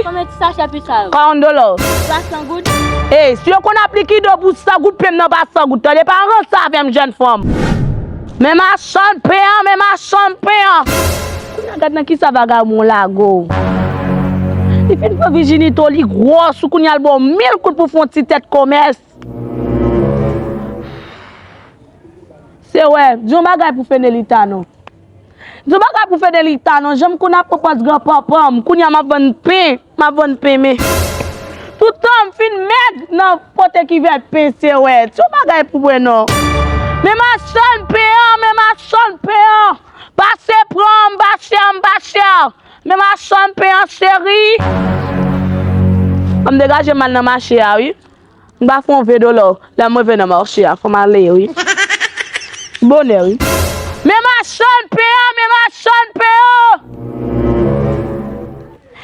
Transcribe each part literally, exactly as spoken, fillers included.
Konbyen ti sachè pi sa yo? Karant dola. Pa san goud? Ey, si yo konn ap likido pou san goud, pen m nan pa san goud. Tande, pa ranse avè m, jèn fanm. Men machann pen an, men machann pen an. Kounye a gad nan kisa vagabon lage w. Li fin pran vijinite w, li gwòs ou, kounye a l ba w mil goud pou fè yon ti tèt kòmès. Se wè, di yon bagay pou Fenelita non. Di yon bagay pou Fenelita non, jan m konn ap pran pòz granpanpan m, kounye a m ap vann pen, m ap vann pen men. Toutan m fin mèg nan pote kivèt pen se wè. Di yon bagay pou mwen non. Men machann pen an, men machann pen an. Pase pran m, pa chè, m pa chè. Men machann pen an cheri. An m degaje m al nan mache a wi. M pa fè yon ven dola. Lè mwen ven nan mache a, fò m ale wi. Bonè wi. Men machann pen an, men machann pen an.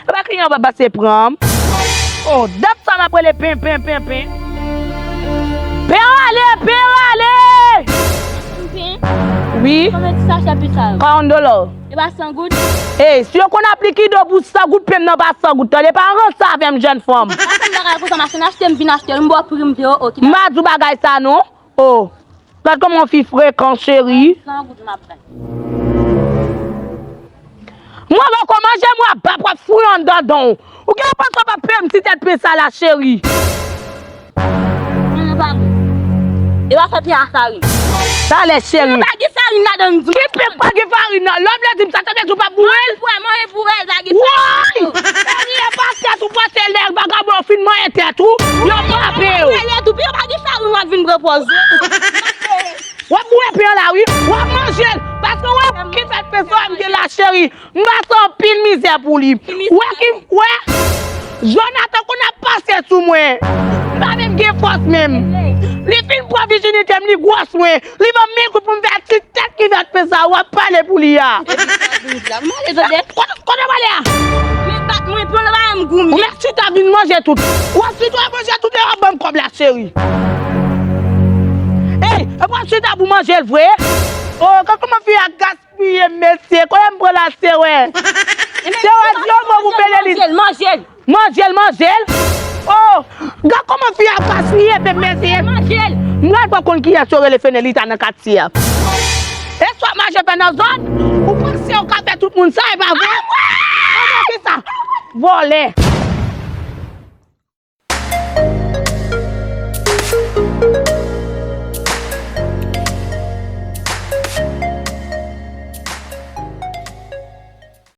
E pa kliyan pa pase pran. Oh, dat sa m ap rele pen, pen, pen, pen. Pen ale, pen ale. Pen? Wi. Konbyen ti sachè pi sa yo? Karant dola. E pa san goud? Ey, si yo konn ap likido pou san goud, pen m nan pa san goud. Tande, pa ranse avè m, jèn fanm. Pa fè m bagay konsa, machann, achte m vin achte, m ba w pri m te yo, oke. M pa di w bagay sa non. Oh. Gad kòman yon fi frekan, cheri. San goud m ap bay. Mwen poko manje, mwen ap bap, w ap fouye anndan dan w. Ou gen yon pòs w ap peye m ti tèt pen sa la, cheri. Mwen pa bon. E pa fè pen a farin. Talè, cheri. Pen pa gen farin ladan l, di m. Ki pen pa gen farin nan? Lè w vle di m sa, sa vle di w p ap boure l? Manje pou wè, manje pou wè, pa gen farin. Woy! Cheri, e pa tèt ou panse lè vagabon yo fin manyen tèt ou, yo frape w. Manje pou wè lè tou, pen pa gen farin, w ap vin pran pòz ou. W ap boure pen an la wi. W ap manje l. Paske w ap ki fèt pen sa w ap gen la cheri. M pase anpil mizè pou li. Wè ki, wè. Jonathan konn ap pase sou mwen. M pa menm gen fòs menm. Li fin pran vijinite m, li gwòs mwen. Li ban m mil goud pou m fè ti tèt ki fèt pen sa. W ap pale pou li a. Kote, kote w ale a? Men bat mwen, pen la pa menm gou m gen. Ou mèt chita vin manje tout. W ap chita manje tout e w ap ban m kòb la cheri. Ey, e w ap chita pou manje l vre? Oh, gad kòman fi a gaspiye m, mesye. Kote m pran la, se wè. Se wè, di yon mo pou Fenelita. Manje l, manje l. Manje l, manje l. Oh, gad kòman fi a gaspiye pen, mesye. Manje l. M pral pa konn kiyès yo rele Fenelita nan katye a. E swa manje pen nan zòn, ou panse w ka fè tout moun sa, e pa vre? Manje ki sa? Vòlè.